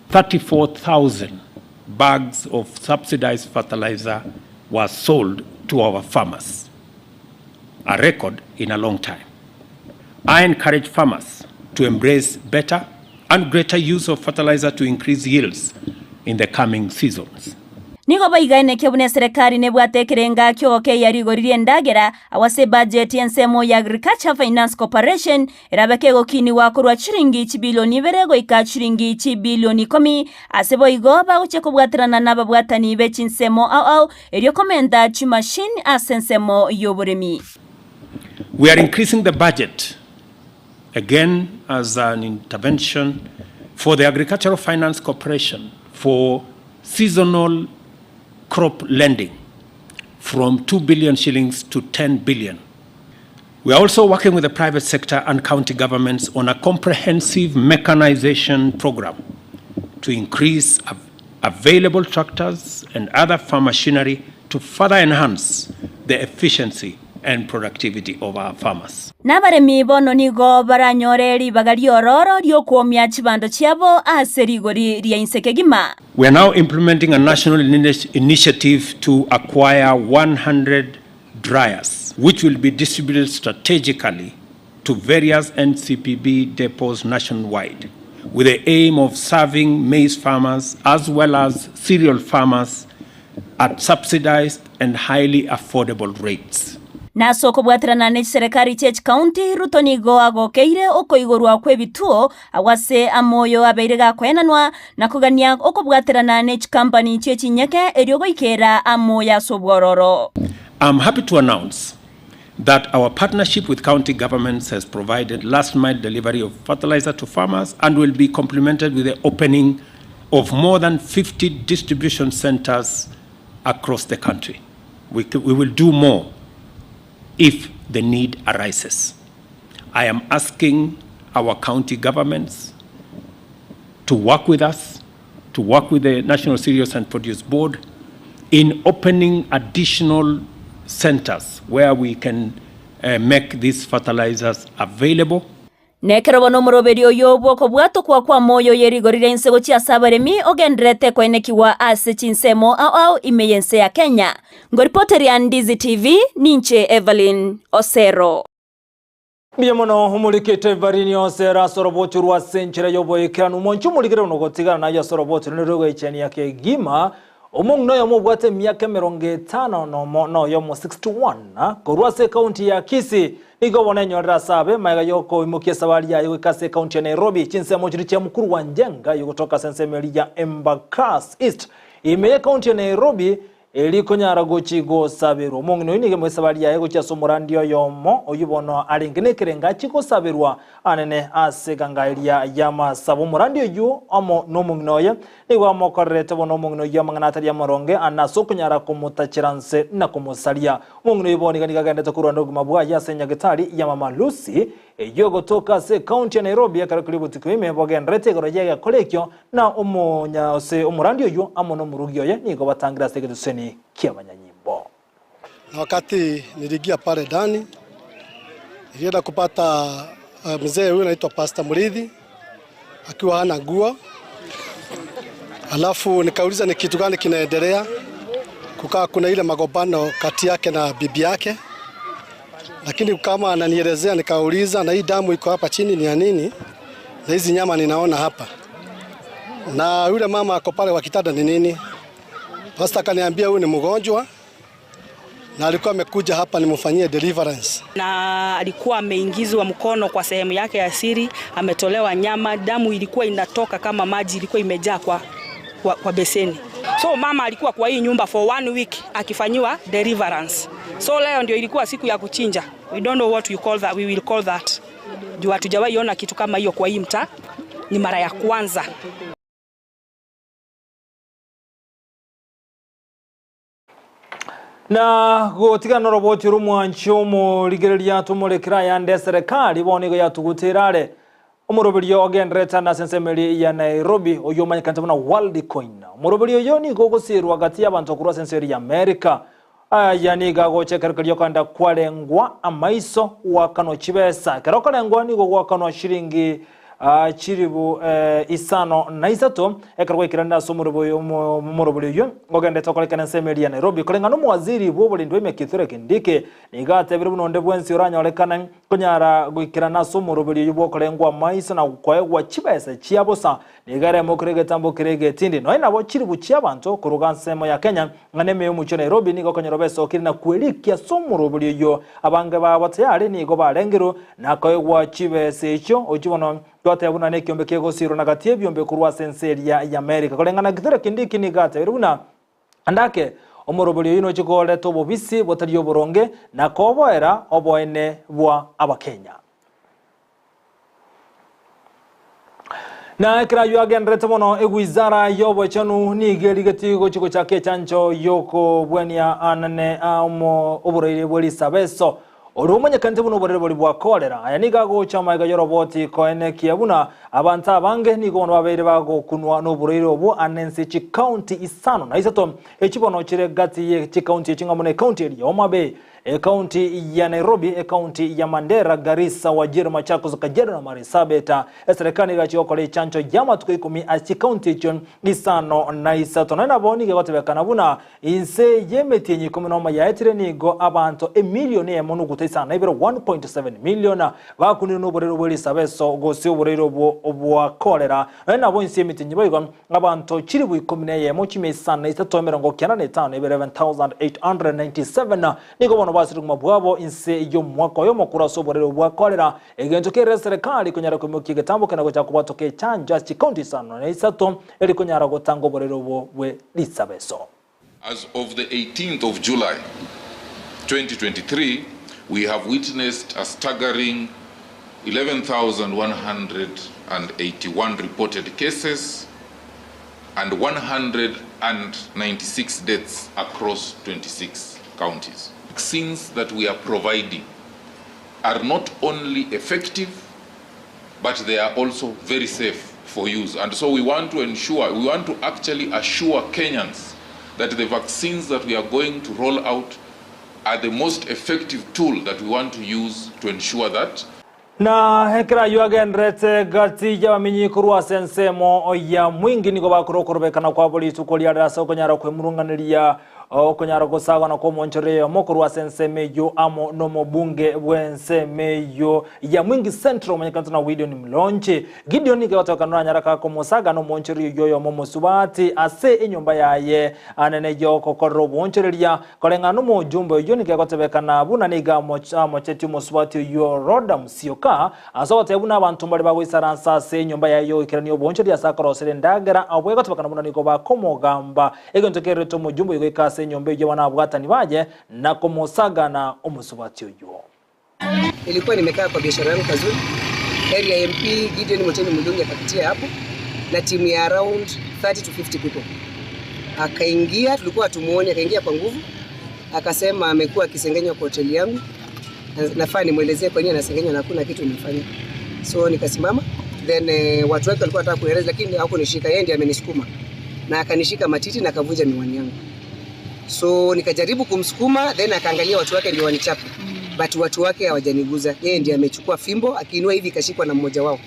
34,000 bags of subsidized fertilizer were sold to our farmers, a record in a long time. I encourage farmers to embrace better and greater use of fertilizer to increase yields in the coming seasons. Nigo baiganekia buna eserekari nebwate ekerenga ki'ogokeyia rigori ri'endagera agwo ase ebajeti y'ensemo ya Agriculture Finance Corporation erabe kegokinigwa korwa chiringi chibilioni ibere goika chiringi chibilioni ikomi ase boigo bagochia kobwaterana nababwatani be chinsemo ao ao erio komenta chimashini ase ensemo y'oboremi. We are increasing the budget again as an intervention for the Agricultural Finance Corporation for seasonal crop lending from 2 billion shillings to 10 billion. We are also working with the private sector and county governments on a comprehensive mechanization program to increase available tractors and other farm machinery to further enhance the efficiency and productivity of our farmers. Nabaremi bono nigo baranyore ribaga ri'ororo ri'okwomia chibando chiabo ase rigori ria inse kegima. We are now implementing a national initiative to acquire 100 dryers, which will be distributed strategically to various NCPB depots nationwide, with the aim of serving maize farmers as well as cereal farmers at subsidized and highly affordable rates. Na ase okobwaterana ne chiserekari chie chikaunti, Ruto nigo agokeire okoigorwa kw'ebituo agwo ase amoyo abeire gakoenanwa na kogania okobwaterana ne chikampani chie chinyeke erio goikera amoyo ase obwororo. I'm happy to announce that our partnership with county governments has provided last mile delivery of fertilizer to farmers and will be complemented with the opening of more than 50 distribution centers across the country. We, we will do more if the need arises. I am asking our county governments to work with us, to work with the National Cereals and Produce Board in opening additional centers where we can uh, make these fertilizers available. Nekero bono omoroberi oyo bw'okobwatokwa kw'amoyo ye rigori ria inse gochia ase abaremi ogendererete koenekigwa ase chinsemo ao ao ime y'ense ya Kenya. Ngoripoteria Ndizi TV, ninche Evelyn Osero. Mbuya mono omorikete Evelyn Osero ase orobocho rwa ase enchera y'oboikeranu. Mwanche omorikere buna ogotigana naye ase orobocho rune rogoichania kegima. Omong'ina oyomo obwate emiaka emerongo etano nomo na oyomo 61 korwa ase ekaunti ya Kisii nigo bono enyorire ase abe magega y'okoimokia esabari yaye goika ase ekaunti ya Nairobi chinsemo chiria chia Mukuru wa Njenga yogotoka ase ensemo eria ya Embakasi East ime y'ekaunti ya Nairobi Erio konyara gochi gosaberwa. Omong'ina oyio nigo esabari yaye gochia ase omorandi oyomo, oyio bono arenge nekerengo achie gosaberwa anene ase eganga eria y'amasabo. Omorandi oyio amo nomong'ina oye nigo amokorerete bono omong'ina oyio amang'ana atari amaronge ane ase okonyara komotachera nse na komosaria. Omong'ina oyio bono iga nigo agenderete korwana obogima bwaye ase enyagetari ya Mama Lucy eyio egotoka ase ekaunti ya Nairobi ekero keria obotuko ime bogendererete igoro y'egekora ekio Na omonya ase omorandi oyio amo nomorugi oye nigo batangire ase egesuseni ki'abanyanyimbo. Na wakati niliingia pale ndani nilienda kupata mzee huyu anaitwa Pastor Muriithi akiwa hana nguo, alafu nikauliza ni kitu gani kinaendelea. Kukaa kuna ile magombano kati yake na bibi yake, lakini kama ananielezea, nikauliza na hii damu iko hapa chini ni ya nini, na hizi nyama ninaona hapa, na yule mama ako pale kwa kitanda ni nini? Pastor akaniambia huyu ni mgonjwa na alikuwa amekuja hapa nimfanyie deliverance. Na alikuwa ameingizwa mkono kwa sehemu yake ya siri, ametolewa nyama, damu ilikuwa inatoka kama maji, ilikuwa imejaa kwa, kwa, kwa beseni. So mama alikuwa kwa hii nyumba for one week akifanyiwa deliverance. So leo ndio ilikuwa siku ya kuchinja. We don't know what you call that, we will call that. Juu hatujawahi ona kitu kama hiyo kwa hii mtaa, ni mara ya kwanza. Na gotigana noroboti oromwanchi omorigereria tomorekere ayande eserekari bono igo yatugutire are omoroberio ogenderete ande ase ensemo eria ya Nairobi oyio omanyekanete buna Worldcoin. Omoroberio oyo nigo ogosirwa gati y'abanto korwa ase ense eria ya America. Aya nigo agocha ekero keria okogenda kwarengwa amaiso gwakanwa chibesa. Ekero okorengwa nigo gwakanwa shilingi chilifu isano na isato ekero gwaikeranirie ase omorobori oyio ogendete okorekana ensemo eria ya Nairobi. Koreng'ana nomowaziri bw'oborendi bwa ime Kithure Kindiki nigo atebire buna onde bwensi oranyorekane konyara goikerana ase omoroberi oyio bw'okorengwa amaiso na koegwa chibesa chia bosa nigo eremokire egetambo keria egetindi. Nonya nabo chilifu chi'abanto koruga ensemo ya Kenya ng'a neme y'omochie o Nairobi nigo okonyora besokire na kwerikia ase omoroberi oyio. Abange babo tayari nigo barengerwe na koegwa chibesa echio. Ochio bono twateba buna nekiombe kegosirwa na gati y'ebiombe korwa ase ense eria y'Amerika. Koreng'ana Kithure Kindiki nigo atebire buna ande ake. Omoroberi oyio noche koreta obobisi botari oboronge na koboera oboene bwa Abakenya. Na ekero ayio agenderete mono, egwizara y'obochenu nigo erigetie gochia gochaka echancho y'okobwania anene a omo oborwaire bwe risabeso, oria omonyekanete buna oborwaire boria bwa kolera. Aya nigo agocha amaiga y'oroboti koenekia buna abanto abange nigo bono babeire bagokunwa noborwaire obwo ane nse chikaunti isano na isato echi bono chire gati ye chikaunti echi ng'a buna ekaunti eria ya Homa Bay, Ekaunti ya Nairobi, ekaunti ya Mandera, Garissa, Wajir, Machakos, Kajiado na Marsabit. Eserekari nigo egachia gokora echancho y'amatuko ikomi ase chikaunti echio isano na isato. Nonya nabo nigo egotebekana buna inse y'emetienyi ikomi nomo yaetire nigo abanto emilioni eyemo nuguta isano na ibere, 1.7 million, bakunirwe noborwaire bwe risabeso gose oborwaire obwo bwa cholera. Nonya nabo inse y'emetienyi boigo Abanto chilifu ikomi na eyemo, chimia isano na isato, 98 na ibere, 11,897, nigo bono basire obogima bwabo inse y'omwaka oyomo korwa ase oborere bwa kolera, egento kerere eserekari konyara koimokia egetambo kena gochaka kobwatoka echanjo ase chikaunti isano na isato eri konyara gotanga oborere obo bwe risabeso. As of the 18th of July 2023, we have witnessed a staggering 11,181 reported cases and 196 deaths across 26 counties. Vaccines that we are providing are not only effective, but they are also very safe for use. And so we want to ensure, we want to actually assure Kenyans that the vaccines that we are going to roll out are the most effective tool that we want to use to ensure that Na ekero ayio agendererete gati y'abamenyi korwa ase ensemo ya mwingi nigo bakora okorobekana kwabo rituko riarero ase okonyara kwemurunganeria Okonyara gosagwana kw'omonchorero oyomo korwa ase ensemo eyio amo nomobunge bw'ensemo eyio ya Mwingi Central omonyekanete na Gideon Mlonchi. Gideon nigo agotoka noranyara kakomosaga nomonchoreri oyio oyomo omosubati ase enyomba yaye anene y'ogokorera oboonchoreria. Koreng'ana nomojumbe oyio nigo egotebekana buna nigo amochetie omosubati oyio Rhoda Musyoka ase ogoteba buna abanto mbare bagoisaransa ase enyomba yaye y'ogoikerania oboonchoreria ase akorosera endagera abwo egotebekana buna nigo bakomogamba Egento kererete omojumbe oyo goika ase enyomba eyio y'abana-abwatani baye, na komosagana omosubati oyio. Nilikuwa nimekaa kwa biashara yangu kazuri, area MP Gideon Motemi Mulungi akapitia hapo na timu ya around 30 to 50 people. Akaingia, tulikuwa hatumuoni, akaingia kwa nguvu, akasema amekuwa akisengenywa kwa hoteli yangu, na nafaa nimwelezee kwa nini anasengenywa na hakuna kitu nimefanya. So nikasimama, then eh, watu wake walikuwa wanataka kuniarrest lakini hawakunishika, yeye ndiye amenisukuma na akanishika matiti na akavunja miwani yangu. So nikajaribu kumsukuma then akaangalia watu wake ndio wanichape. But watu wake hawajaniguza. Yeye ndiye amechukua fimbo akiinua hivi ikashikwa na mmoja wao.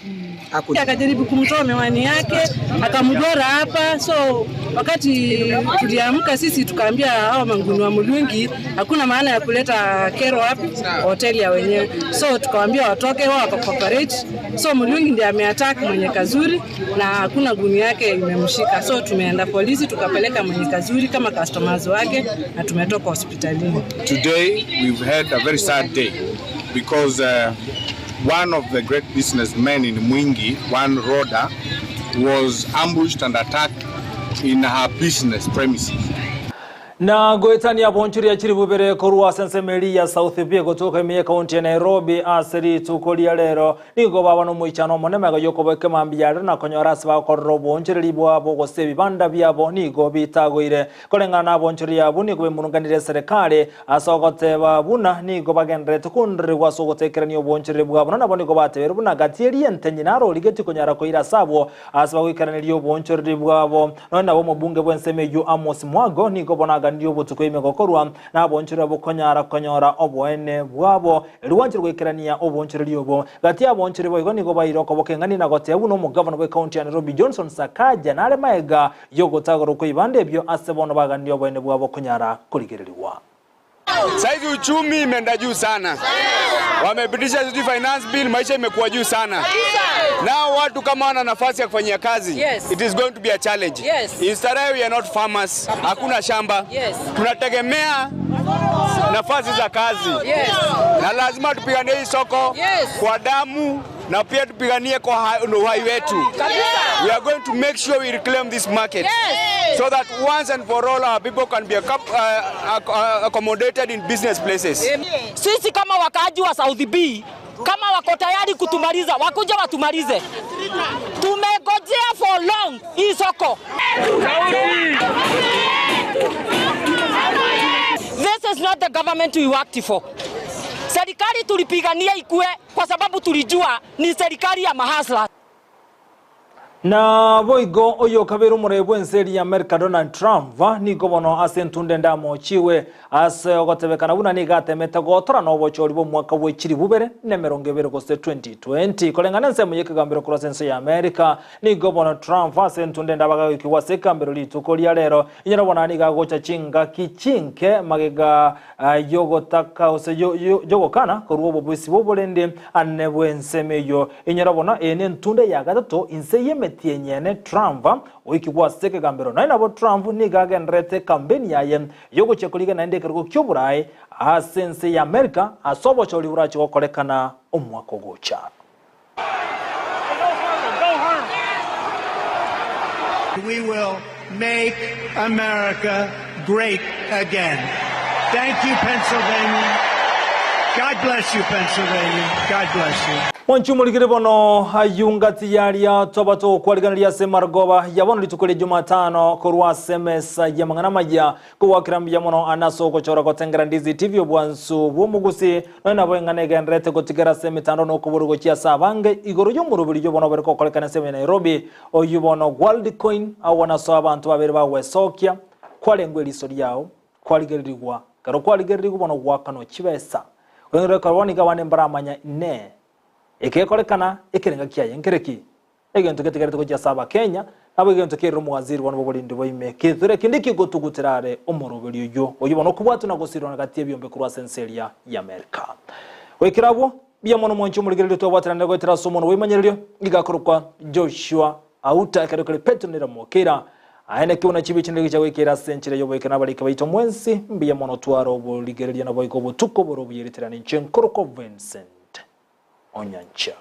Haku Akajaribu kumtoa miwani yake akamgora hapa. So wakati tuliamka sisi tukaambia hao manguni wa Mulungi hakuna maana ya kuleta kero wapi hoteli ya wenyewe, so tukawaambia watoke, wao wakacooperate. So Mulungi ndiye ameattack mwenye kazuri na hakuna guni yake imemshika, so tumeenda polisi tukapeleka mwenye kazuri kama customers wake na tumetoka hospitalini. Today we've had a very sad day because one of the great businessmen in Mwingi, one Rhoda, was ambushed and attacked in her business premises. Na goetania bonchoria chiri bubere korwa ase ensemo eria ya South B gotoka ime y'ekaunti ya Nairobi ase rituko ria rero nigo baba nomoichano omonene magega y'okoboka emambia yarero na konyora ase bagokorera oboonchoreri bwabo gose ebibanda biabo nigo bitagoire. Koreng'ana nabonchoria abwo nigo bemurunganire eserekari ase ogoteba buna nigo bagendererete kondererigwa ase ogotekerania oboonchoreri bwabo na nabo nigo bateberwe buna gati eria entenyi narorigetie konyara koira ase abwo ase bagoikeraneria oboonchoreri bwabo. Nonya nabo omobunge bw'ensemo eyio Amos Mwago nigo bono aganirie obotuko ime gokorwa naboonchoreri abwo konyara konyora oboene bwabo erio gwanchire goikerania oboonchoreri obo. Gati y'aboonchoreri boigo nigo baire okoboka eng'ani na goteba buna omogavana bw'ecounty ya Nairobi Johnson Sakaja nare maega y'ogotagorwa kw'ebibanda ebio ase bono baganirie oboene bwabo konyara korigererigwa. Saizi uchumi imeenda juu sana, wamepitisha sijui finance bill, maisha imekuwa juu sana. Nao watu kama wana nafasi ya kufanyia kazi Yes. it is going to be a challenge. Yes. In Starehe we are not farmers, hakuna shamba Yes. tunategemea nafasi za kazi Yes. na lazima tupiganie hii soko Yes. kwa damu. Na pia tupiganie kwa uhai wetu. We are going to make sure we reclaim this market so that once and for all our people can be accommodated in business places. Sisi kama wakaaji wa South B, kama wako tayari kutumaliza, wakuja watumalize. Tumegojea for long hii soko. This is not the government we worked for. Serikali tulipigania ikue kwa sababu tulijua ni serikali ya mahasla. Na boigo oyo kabere omorebe bw'ense eria ya America Donald Trump nigo bono ase entunde ndamochiwe ase ogotebekana buna nigo atemete gotora na obochori bw'omwaka bwe chilifu bibere na emerongo ebere gose 2020. Koreng'ana ensemo y'ekegambero korwa ase ense ya America nigo bono Trump ase entunde ndabagagoikigwa ase ekegambero rituko ria rero inyora bono nigo agocha chingaki chinke magega y'ogotaka gose y'ogokana korwa obobisi bw'oborende ane bw'ensemo eyio. Inyora bono eye nentunda ya gatato inse y'emetienyi ene Trump oikigwa ase ekegambero. Nonya nabo Trump nigo agendererete ekampeni yaye y'ogochia korigia naende ekerogo ki'oboraai ase ense y'Amerika ase obochori borache gokorekana omwaka ogocha. We will make America great again. Thank you, Pennsylvania. God bless you, Pennsylvania. God bless you. Mwanchi omorigere bono ayio ngati yaria twaba togokwariganeria ase emarogoba ya bono rituko ria Jumatano korwa ase emesa y'amang'ana amaya kogwakera mbuya mono ane ase ogochora gotengera Ndizi TV obwansu bw'omogusi Nonya nabo eng'ana egendererete gotigara ase emetandao na okoborwa gochia ase abange igoro y'omoroberi oyio bono obere gokorekana ase ya Nairobi, oyio bono Worldcoin, agwo naso abanto babere bagwesokia, kwarengwa eriso riao, kwarigererigwa, ekero kwarigererigwa bono gwakanwa chibesa. Korende ekero bono iga abande mbaramanya inee, ekegokorekana ekerenga kiaye nkereki? Egento getigarete gochia ase Abakenya, nabo egento kerire omowaziri bono bw'oborindi bwa ime, keture kende kegotugutera are omoroberi oyio, oyio bono okobwatwa na gosirwa na gati y'ebiombe korwa ase ense eria y'Amerika. Goikera abwo, mbuya mono mwanche omorigereria twabwateranire goetera ase omonwa bw'emanyererio, iga akorokwa Joshua Auta, ekero kere Petero nere Mokera. Aye naki buna chibi chinde gicha goikera ase enchera y'oboika nabarike baito mwensi, mbuya mono tware oborigereria naboigo obotuko bore obuya ritirani inche nkorokwa Vincent. Onyancha.